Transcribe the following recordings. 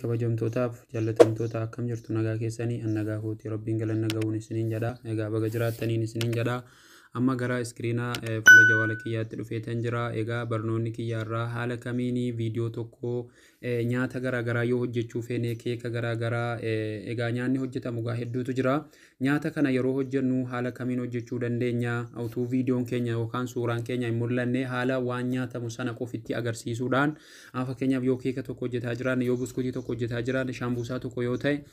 Kabajamtootaaf jaallatamtoota, akkam jirtu? Nagaa keessanii? An nagaa kooti, Rabbiin galanna ga'uun isiniin jedha. Egaa baga jiraattaniin isiniin jedha. Amma gara iskiriinaa fuula jawaala kiyyaatti dhufeetan jira. Egaa barnoonni kiyyaarraa haala kamiin viidiyoo tokko nyaata garaagaraa yoo hojjechuu feene, keeka garaagaraa, egaa nyaanni hojjetamu gaa hedduutu jira. Nyaata kana yeroo hojjennu haala kamiin hojjechuu dandeenya? Utuu viidiyoon keenya yookaan suuraan keenya hin mul'anne, haala waan nyaatamu sana qofitti agarsiisuudhaan, fakkeenyaaf yoo keeka tokko hojjetaa jiran, yoo buskutii tokko hojjetaa jiran, shaambuusaa tokko yoo ta'e,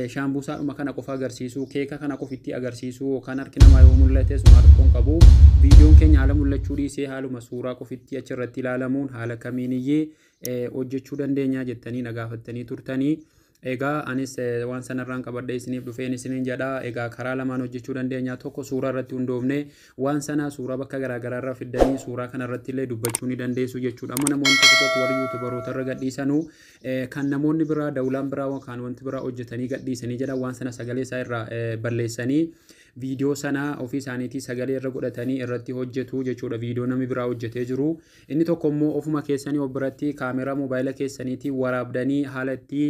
shaambuusaadhuma kana qofa agarsiisuu, keeka kana qofitti agarsiisuu, yookaan harki namaa yoo mul'ate suma rakkoon qabu, viidiyoon keenya haala mul'achuu dhiisee haaluma suuraa qofitti achirratti ilaalamuun haala kamiiniyyee hojjechuu dandeenya jettanii na gaafattanii turtanii. Egaa anis waan sanarraan qabadhee isiniif dhufeen isiniin jedha. Egaa karaa lamaan hojjechuu dandeenya. Tokko, suuraa irratti hundoofne waan sana suuraa bakka garaagaraa irraa fiddanii suuraa kana irratti illee dubbachuu ni dandeessu jechuudha. Amma namoonni tokko tokko warri yuutubaroota irra gadhiisanuu kan namoonni biraa dawlaan biraa yookaan wanti biraa hojjetanii gadhiisanii jedhan, waan sana sagalee isaa irraa balleessanii viidiyoo sana ofii isaaniitii sagalee irra godhatanii irratti hojjetu jechuudha. Viidiyoo namni biraa hojjetee jiru. Inni tokko immoo ofuma keessanii of biratti kaameraa moobaayila keessaniitii waraabdanii haala itti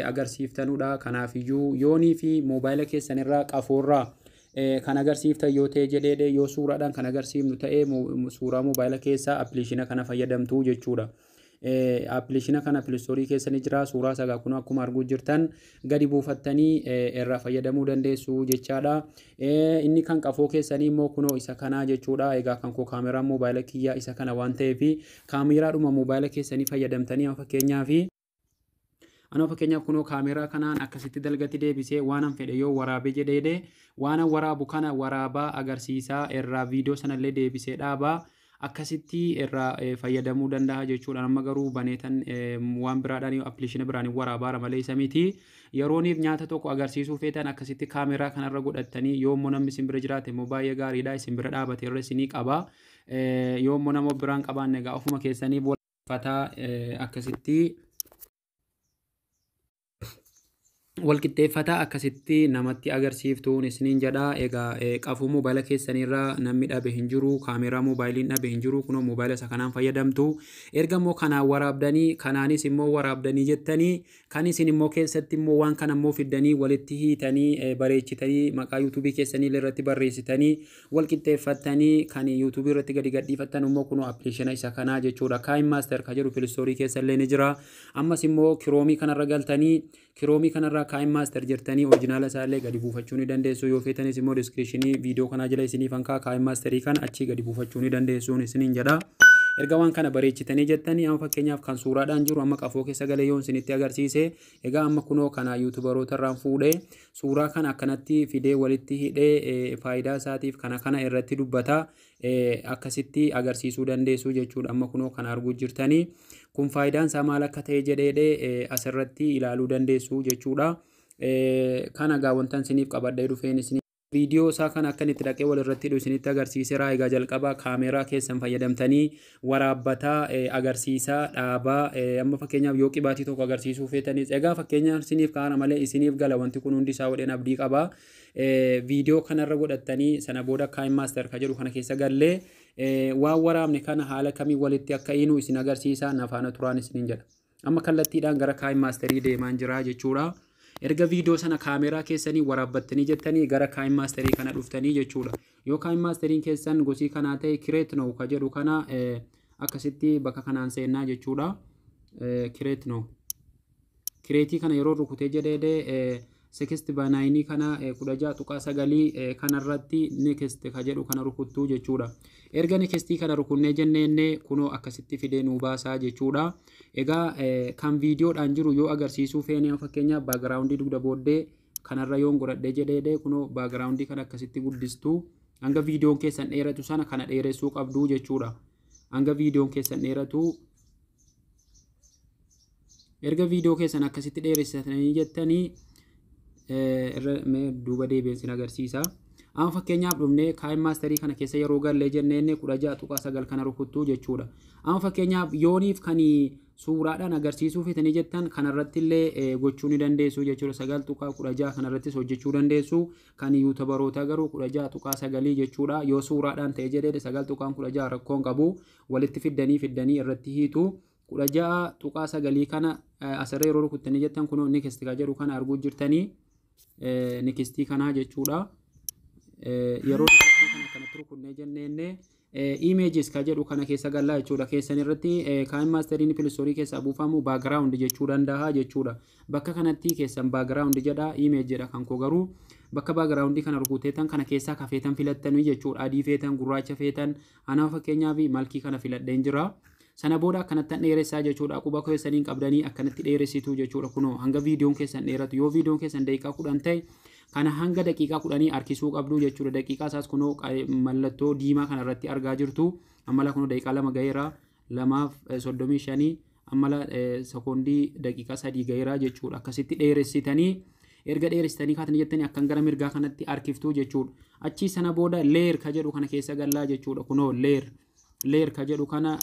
agarsiiftanudha. Kanaafiyyuu yoonii fi moobaayila keessanirraa qafoorraa kan agarsiiftan yoo ta'e jedhee, yoo suuraadhaan kan agarsiifnu ta'e, suuraa moobaayila keessaa appilikeeshina kana fayyadamtu jechuudha. Appilikeeshina kana Play Store keessa ni jira. Suuraa sagaa kun akkuma arguu jirtan gadi buufattanii irraa fayyadamuu dandeessu jechaadha. Inni kan qafoo keessanii immoo kunoo isa kanaa jechuudha. Egaa kan koo kaameraan moobaayila kiyyaa isa kana waan ta'eef, kaameraadhuma moobaayila keessanii fayyadamtanii, fakkeenyaaf kunoo kaameraa kanaan akkasitti dalgatti deebisee waan an fedhe yoo waraabee jedhee, waan an waraabu kana waraabaa agarsiisaa irraa viidiyoo sanallee deebisee dhaabaa akkasitti irraa fayyadamuu danda'a jechuudha. Amma garuu baneetan waan biraadhaan appilikeeshina biraan waraabaara malee isa miti. Yerooniif nyaata tokko agarsiisuu feetan akkasitti kaameraa kanarra godhattanii, yoo immoo namni isin bira jiraate immoo baay'ee gaariidha. Isin bira dhaabate irra isinii qaba. Yoo immoo nama biraan qabaanne, egaa ofuma keessanii fataa akkasitti walqixxeeffataa akkasitti namatti agarsiiftuun isiniin jedha. Egaa qafuu moobaayila keessaniirraa namni dhabe hin jiru, kaameraa moobaayiliin dhabe hin jiru, kunoo moobaayila isa kanaan fayyadamtu. Erga immoo kanaan waraabdanii, kanaanis immoo waraabdanii jettanii, kan isin immoo keessatti immoo waan kana immoo fiddanii walitti hiitanii bareechitanii maqaa yuutuubii keessanii irratti barreessitanii walqixxeeffattanii kan yuutuubii irratti gadi gadhiifattan immoo kunoo appilikeeshina isa kanaa jechuudha. KineMaster kan jedhu Play Store keessa illee ni jira. Ammas immoo Chrome kanarra galtanii Chrome kanarraa KineMaster jettanii original isaallee gadi buufachuu ni dandeessu. Yoo feetanis immoo description viidiyoo kanaa jala isiniif hankaa KineMasterii kana achii gadi buufachuu ni dandeessuun isiniin jedha. Erga waan kana bareechitanii jettanii, amma fakkeenyaaf kan suuraadhaan jiru amma qafoo keessa galee yoon isinitti agarsiise, egaa amma kunoo kana yuutubaroota irraan fuudhee suuraa kana akkanatti fidee walitti hidhee faayidaa isaatiif kana kana irratti dubbata, akkasitti agarsiisuu dandeessu jechuudha. Amma kunoo kana arguu jirtanii, kun faayidaan isaa maal akka ta'e jedhee asirratti ilaaluu dandeessu jechuudha. Kana gaa wantan isiniif qabadhee dhufeen isin viidiyoo isaa kana akkan itti dhaqee wal irratti hidhu isinitti agarsiiseera. Egaa jalqaba kaameraa keessan fayyadamtanii waraabbataa agarsiisaa dhaabaa. Amma fakkeenyaaf yoo qibaatii tokko agarsiisuu feetanis, egaa fakkeenyaaf isiniif kaana malee isiniif gala wanti kun hundi isaa godheen abdii qaba. Viidiyoo kanarra godhattanii sana booda KineMaster ka jedhu kana keessa gallee waan waraabne kana haala kamiin walitti akka hiinu isin agarsiisa, nafaana turaan isiniin jedha. Amma kallattiidhaan gara KineMasterii deemaan jira jechuudha. Erga viidiyoo sana kaameraa keessanii waraabbattanii jettanii gara KineMasterii kana dhuftanii jechuudha. Yoo KineMasteriin keessan gosii kanaa ta'e, create now ka jedhu kana akkasitti bakka kanaan seennaa jechuudha. Create now. Create kana yeroo rukutee jedhee, 16:9 kana, 16.9 kanarratti next ka jedhu kana rukuttuu jechuudha. Erga nextii kana rukunnee jenneenne, kunoo akkasitti fidee nuu baasaa jechuudha. Egaa kan viidiyoodhaan jiru yoo agarsiisuu feene, fakkeenyaaf background dugda booddee kanarra yoon godhadhee jedhee, kunoo background kana akkasitti guddistuu hanga viidiyoon keessan dheeratu sana kana dheeressuu qabduu jechuudha. Hanga viidiyoon keessan dheeratu, erga viidiyoo keessan akkasitti dheeressitanii jettanii, duuba deebiin sin agarsiisa. Amma fakkeenyaaf dhufnee KineMasterii kana keessa yeroo gallee jenneen, 16.9 kana rukuttuu jechuudha. Amma fakkeenyaaf yooniif kan suuraadhaan agarsiisuu feetanii jettan, kanarratti illee gochuu ni dandeessu jechuudha. 9.16 kanarrattis hojjechuu dandeessu. Kan yuutubarootaa garuu 16.9 jechuudha. Yoo suuraadhaan ta'e jedhee, 9.16 rakkoon qabu, walitti fiddanii fiddanii irratti hiitu. 16.9 kana asirra yeroo rukuttanii jettan kunoo next ka jedhu kana arguu jirtanii, nextii kanaa jechuudha. Yeroo nextii kana kanatti rukunnee jenneenne images ka jedhu kana keessa gallaa jechuudha. Keessan irratti KineMasteriin Play Storeii keessaa buufamu background jechuu danda'a jechuudha. Bakka kanatti keessan background jedha, image jedha kan koo garuu bakka background kana rukuteetan kana keessaa kafeetan filattanii jechuudha. Adii feetan, gurraacha feetan, anaa fakkeenyaaf malkii kana filadheen jira. Sana booda akkanatti dheeressaa jechuudha. Quba keessaniin qabdanii akkanatti dheeressitu jechuudha. Kunoo hanga viidiyoon keessan dheeratu, yoo viidiyoon keessan daqiiqaa 10 ta'e, kana hanga daqiiqaa 10 harkisuu qabdu jechuudha. Daqiiqaa isaas kunoo mallattoo diimaa kana irratti argaa jirtu. Ammala kunoo daqiiqaa 2 gaheera. 2:35, ammala sekoondii daqiiqaa 3 gaheera jechuudha. Akkasitti dheeressitanii, erga dheeressitanii kaatanii jettanii akkan gara mirgaa kanatti harkiftuu jechuudha. Achii sana booda layer ka jedhu kana keessa gallaa jechuudha. Kunoo layer ka jedhu kana,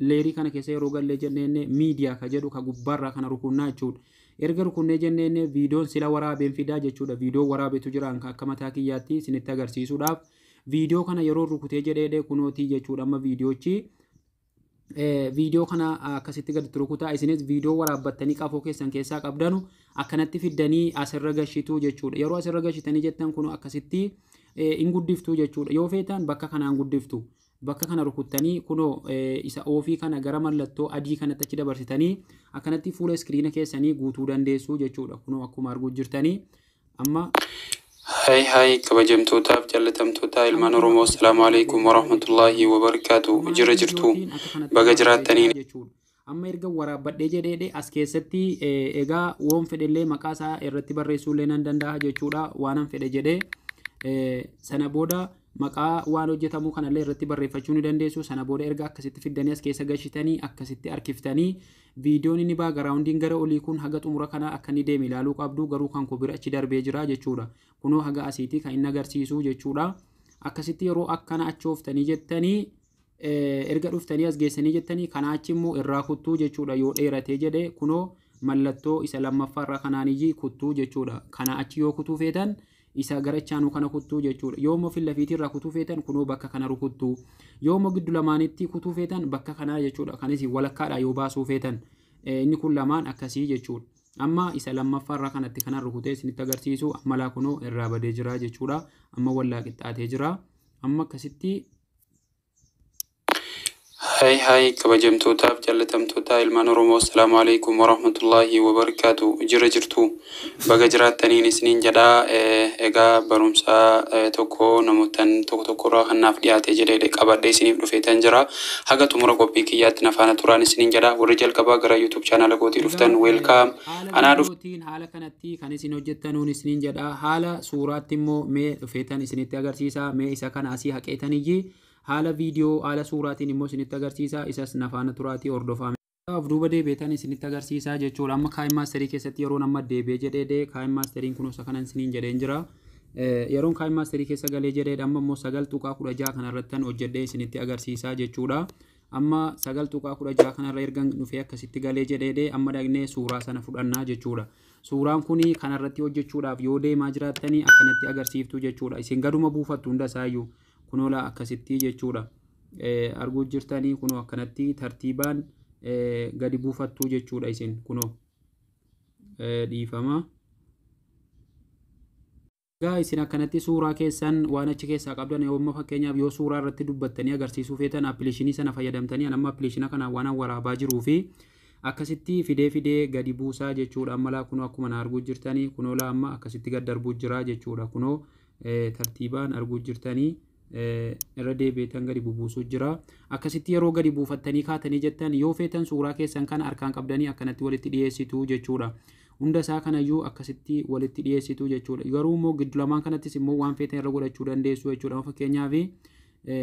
layerii kana keessa yeroo gallee jenneen media ka jedhu ka gubbaarraa kana rukunnaa jechuudha. Erga rukunnee jenneen viidiyoon sila waraabeen fidaa jechuudha. Viidiyoo waraabetu jira akka mataa kiyyaatti isinitti agarsiisuudhaaf. Viidiyoo kana yeroo rukutee jedhee kunootii jechuudha. Amma viidiyoochi viidiyoo kana akkasitti gadi rukutaa, isinis viidiyoo waraabbattanii qafoo keessan keessaa qabdanu akkanatti fiddanii asirra gashituu jechuudha. Yeroo asirra gashitanii jettan kun akkasitti hin guddiftuu jechuudha. Yoo feetan bakka kanaan guddiftu. Bakka kana rukuttanii kunoo isa oofii kana gara mallattoo adii kanatti achi dabarsitanii akkanatti fuula iskiriina keessanii guutuu dandeessu jechuudha. Kunoo akkuma arguu jirtanii amma. Hai hai, kabajamtootaaf jaallatamtoota ilmaan Oromoo, assalaamu alaikum warahmatullaahi wabarakaatu. Jira jirtu, baga jiraattaniin. Amma erga waraabbadhee jedhee as keessatti egaa woon fedhellee maqaa isaa irratti barreessuu illee nan danda'a jechuudha, waanan fedhe jedhee. Sana booda maqaa waan hojjetamu kanallee irratti barreeffachuu ni dandeessu. Sana booda erga akkasitti fiddanii as keessa gashitanii akkasitti harkiftanii, viidiyoon inni backgroundiin gara olii kun haga xumura kana akka inni deeme ilaaluu qabdu. Garuu kan koo bira achi darbee jira jechuudha. Kunoo haga asiitii kan inni agarsiisu jechuudha. Akkasitti yeroo akkana achooftanii jettanii, erga dhuftanii as geessanii jettanii, kanaa achi immoo irraa kuttuu jechuudha. Yoo dheeratee jedhe kunoo mallattoo isa lammaffaarra kanaaniyyii kuttuu jechuudha. Kana achi yoo kutuu feetan isa gara chaanuu kana kuttuu jechuudha. Yoo immoo fillafiitii irraa kutuu feetan kunoo bakka kana rukuttuu. Yoo immoo giddu lamaanitti kutuu feetan bakka kanaa jechuudha. Kanis walakkaadha yoo baasuu feetan. Inni kun lamaan akkasii jechuudha. Amma isa lammaffaarraa kanatti kanan rukutee isinitti agarsiisu, amma laa kunoo irraa badee jira jechuudha. Amma wallaa qixxaatee jira. Amma akkasitti. Hai hai, kabajamtootaaf jaallatamtoota ilmaan Oromoo, assalaamu alaikum warahmatullaahi wabarakaatu. Jira jirtu, baga jiraattaniin isiniin jedhaa. Egaa barumsa tokko namootan tokko tokkorraa kan naaf dhiyaate jedhee qabadhee isiniif dhufeetan jira. Haga xumura qophii kiyyaatti na faana turaan isiniin jedha. Warri jalqabaa gara YouTube chaanala kootii dhuftan, welcome. Anaa dhufu. Haala kanatti kan isin hojjettanuun isiniin jedha. Haala suuraatti immoo mee dhufeetan isinitti agarsiisa. Mee isa kana asii haqeetaniyyii haala viidiyoo haala suuraatiin immoo isinitti agarsiisa. Isas na faana turaatii hordofaa. Of duuba deebi'eetan isinitti agarsiisaa jechuudha. Amma KineMasterii keessatti yeroon amma deebi'ee jedhee, KineMasteriin kun osa kanan isiniin jedheen jira. Yeroon KineMasterii keessa galee jedhee amma immoo 9.16 kanarrattan hojjedhee isinitti agarsiisaa jechuudha. Amma 9.16 kanarra erga dhufee akkasitti galee jedhee, amma dhaqnee suuraa sana fudhannaa jechuudha. Suuraan kun kanarratti hojjechuudhaaf yoo deemaa jiraattanii akkanatti agarsiiftu jechuudha. Isin gaduma buufattu hunda isaayyuu kunoola akkasitti jechuudha. Arguu jirtanii, kunoo akkanatti tartiibaan gadi buufattu jechuudha isin kunoo dhiifama. Egaa isin akkanatti suuraa keessan waan achi keessaa qabdan, yoo amma fakkeenyaaf yoo suuraa irratti dubbattanii agarsiisuu feetan appilikeeshinii sana fayyadamtanii, amma appilikeeshina kanaan waan waraabaa jiruu fi akkasitti fidee fidee gadi buusaa jechuudha. Amma laa kunoo akkuma na arguu jirtanii kunoo laa amma akkasitti gad darbuu jira jechuudha. Kunoo tartiibaan arguu jirtanii irra deebi'eetan gadi bubuusuu jira. Akkasitti yeroo gadi buufattanii kaatanii jettan, yoo feetan suuraa keessan kana harkaan qabdanii akkanatti walitti dhiyeessitu jechuudha. Hunda isaa kanayyuu akkasitti walitti dhiyeessitu jechuudha. Garuu immoo giddu lamaan kanattis immoo waan feetan irra godhachuu dandeessu jechuudha. Fakkeenyaaf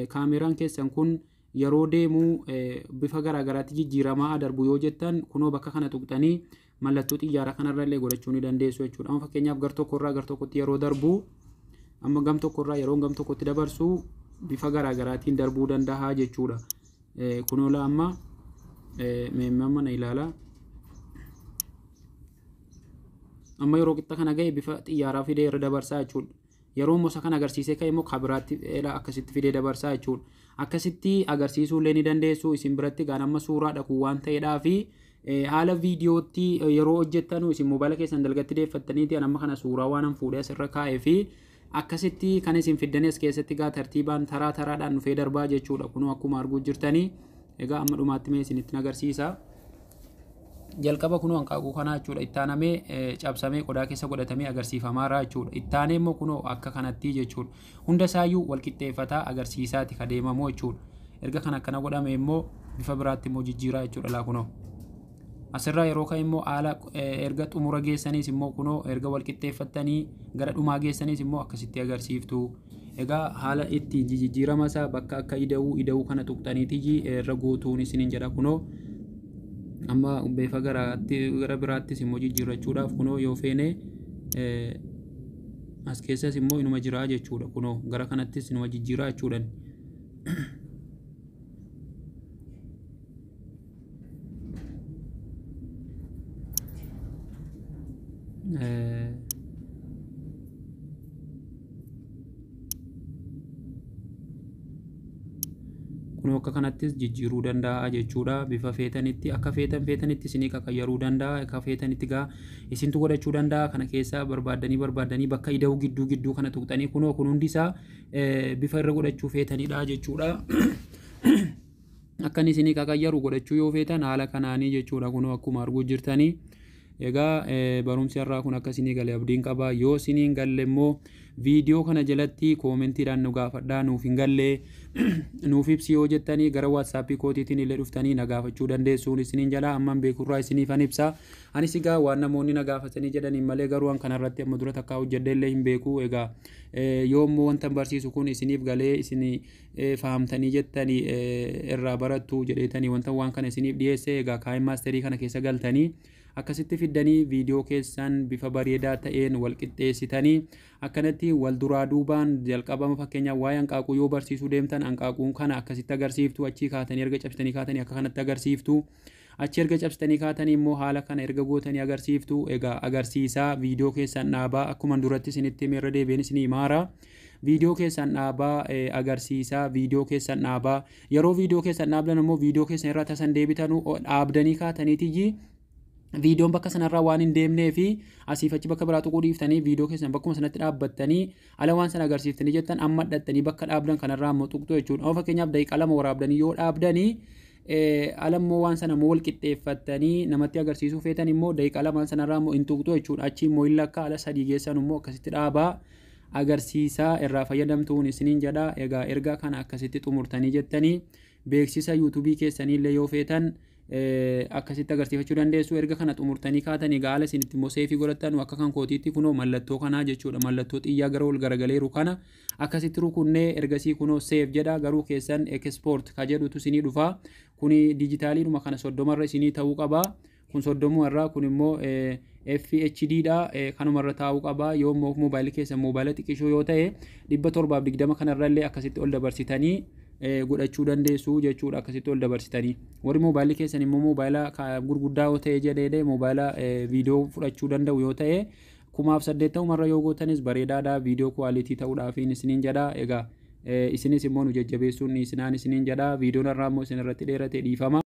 kaameraan keessan kun yeroo deemu bifa garaagaraatti jijjiiramaa darbu yoo jettan, kunoo bakka kana tuqxanii mallattoo xiyyaaraa kanarra illee godhachuu ni dandeessu jechuudha. Amma fakkeenyaaf gar tokkorraa gar tokkotti yeroo darbu, amma gam tokkorraa yeroo gam tokkotti dabarsu bifa garaagaraatiin darbuu danda'a jechuudha. Kunoo amma meemmama na ilaala. Amma yeroo qixa kana ga'e bifa xiyyaaraa fidee irra dabarsaa jechuudha. Yeroo immoo isa kana agarsiisee ka'e immoo kabiraatti akkasitti fidee dabarsaa jechuudha. Akkasitti agarsiisuu illee ni dandeessu isin biratti gaan amma suuraa dhaquu waan ta'eedhaa fi haala viidiyootti yeroo hojjettanu isin moobaayila keessan dalgatti deeffattaniiti amma kana suuraa waan an fuudhee asirra kaa'ee fi akkasitti kan isin fiddanii as keessatti gaa tartiibaan taraa taraadhaan dhufee darbaa jechuudha. Kunoo akkuma arguu jirtanii egaa amma dhumaatti mee isinitti agarsiisa. Jalqaba kunoo hanqaaquu kanaa jechuudha. Ittaanamee cabsamee qodaa keessa godhatamee agarsiifamaara jechuudha. Ittaanee immoo kunoo akka kanatti jechuudha. Hunda isaayyuu wal qixxeeffataa agarsiisaati ka deemamu jechuudha. Erga kan akkana godhame immoo bifa biraatti immoo jijjiiraa jechuudha laa kunoo. Asirraa yeroo ka'e immoo haala erga xumura geessaniis immoo kunoo erga wal qixxeeffattanii gara dhumaa geessaniis immoo akkasitti agarsiiftu. Egaa haala itti jijjiirama isaa bakka akka ida'uu kana tuqxaniitiyyi irra guutuun isiniin jedha kunoo. Amma bifa gara biraattis immoo jijjiirrachuudhaaf kunoo yoo feene as keessas immoo inuma jiraa jechuudha kunoo gara kanattis inuma jijjiiraa jechuudhaan. Kun akka kanattis jijjiiruu danda'a jechuudha. Bifa feetanitti akka feetan feetanitti isinii qaqayyaruu danda'a. Akka feetanitti gaa isintu godhachuu danda'a. Kana keessaa barbaaddanii bakka ida'uu gidduu gidduu kana tuqxanii kunoo kun hundi isaa bifa irra godhachuu feetanidha jechuudha. Akka inni isinii qaqayyaru godhachuu yoo feetan haala kanaanii jechuudha. Kunoo akkuma arguu jirtanii. Egaa barumsi har'aa kun akka isinii gale abdiin qaba. Yoo isinii hin galle immoo viidiyoo kana jalatti koomentiidhaan nu gaafadhaa. Nuuf hin galle nuuf ibsi yoo jettanii gara waatsaappii kootiitiin illee dhuftanii na gaafachuu dandeessuun isiniin jala amman beekurraa isiniifan ibsa. Anis egaa waan namoonni na gaafatanii jedhaniin malee garuu an kanarratti amma dura takkaa hojjedhee illee hin beeku. Egaa yoo immoo wanta barsiisu kun isiniif galee isin fahamtanii jettanii irraa barattu jedheetanii wanta waan kana isiniif dhiyeesse egaa kaayin maasterii kana keessa galtanii akkasitti fiddanii viidiyoo keessan bifa bareedaa ta'een wal qixxeessitanii akkanatti wal duraa duubaan jalqabama fakkeenyaaf waa'ee hanqaaquu yoo barsiisuu deemtan hanqaaquun kana akkasitti agarsiiftu achii kaatanii erga cabsitanii kaatanii akka kanatti agarsiiftu achi erga cabsitanii kaatanii immoo haala kana erga gootanii agarsiiftu. Egaa agarsiisaa viidiyoo keessan dhaabaa akkuma duratti isinitti hime irra deebiin isinii himaara. Viidiyoo keessan dhaabaa agarsiisaa viidiyoo keessan dhaabaa yeroo viidiyoo keessan dhaabdan immoo viidiyoo keessan irraa tasan deebitanu dhaabdanii kaataniitiyyi viidiyoon bakka sanarraa waan hin deemnee fi asiif achi bakka biraa tuquu dhiiftanii viidiyoo keessan bakkuma sanatti dhaabbattanii ala waan sana agarsiiftanii jettan amma dhaqxanii bakka dhaabdan kanarraa immoo tuqxu jechuudha. Amma fakkeenyaaf daqiiqaa 2 waraabdanii yoo dhaabdanii ala immoo waan sana immoo wal qixxeeffattanii namatti agarsiisuu feetan immoo daqiiqaa 2 sanarraa immoo hin tuqxu jechuudha. Achi immoo hin lakkaa ala 3 geessan immoo akkasitti dhaabaa agarsiisaa irraa fayyadamtuun isiniin jedha. Egaa ergaa kana akkasitti xumurtanii jettanii beeksisa yuutuubii keessanii illee yoo feetan akkasitti agarsiifachuu dandeessu. Erga kana xumurtanii kaatanii gaala isinitti immoo seefii godhattan akka kan kootiitti kunoo mallattoo kanaa jechuudha. Mallattoo xiyyaa gara ol garagaleeru kana akkasitti rukunnee ergasii kunoo seef jedha garuu keessan ekspoort ka jedhutu isinii dhufa. Kuni dijitaaliidhuma kana 30 irra isinii ta'uu qaba. Kun 30 irraa kun immoo FHD dha kanumarra taa'uu qaba. Yoo immoo moobaayilii keessan moobaayila xiqqishoo yoo ta'e 720 kanarra illee akkasitti ol dabarsitanii godhachuu dandeessu jechuudha. Akkasitti ol dabarsitanii warri moobaayilii keessan immoo moobaayila gurguddaa yoo ta'e jedhee moobaayila viidiyoo fudhachuu danda'u yoo ta'e 1080 irra yoo gootanis bareedaadha. Viidiyoo kwaalitii ta'uudhaafiin isiniin jedha. Egaa isinis immoo nu jajjabeessuun isinaan isiniin jedha. Viidiyoon irraa immoo isin irratti dheerate dhiifama.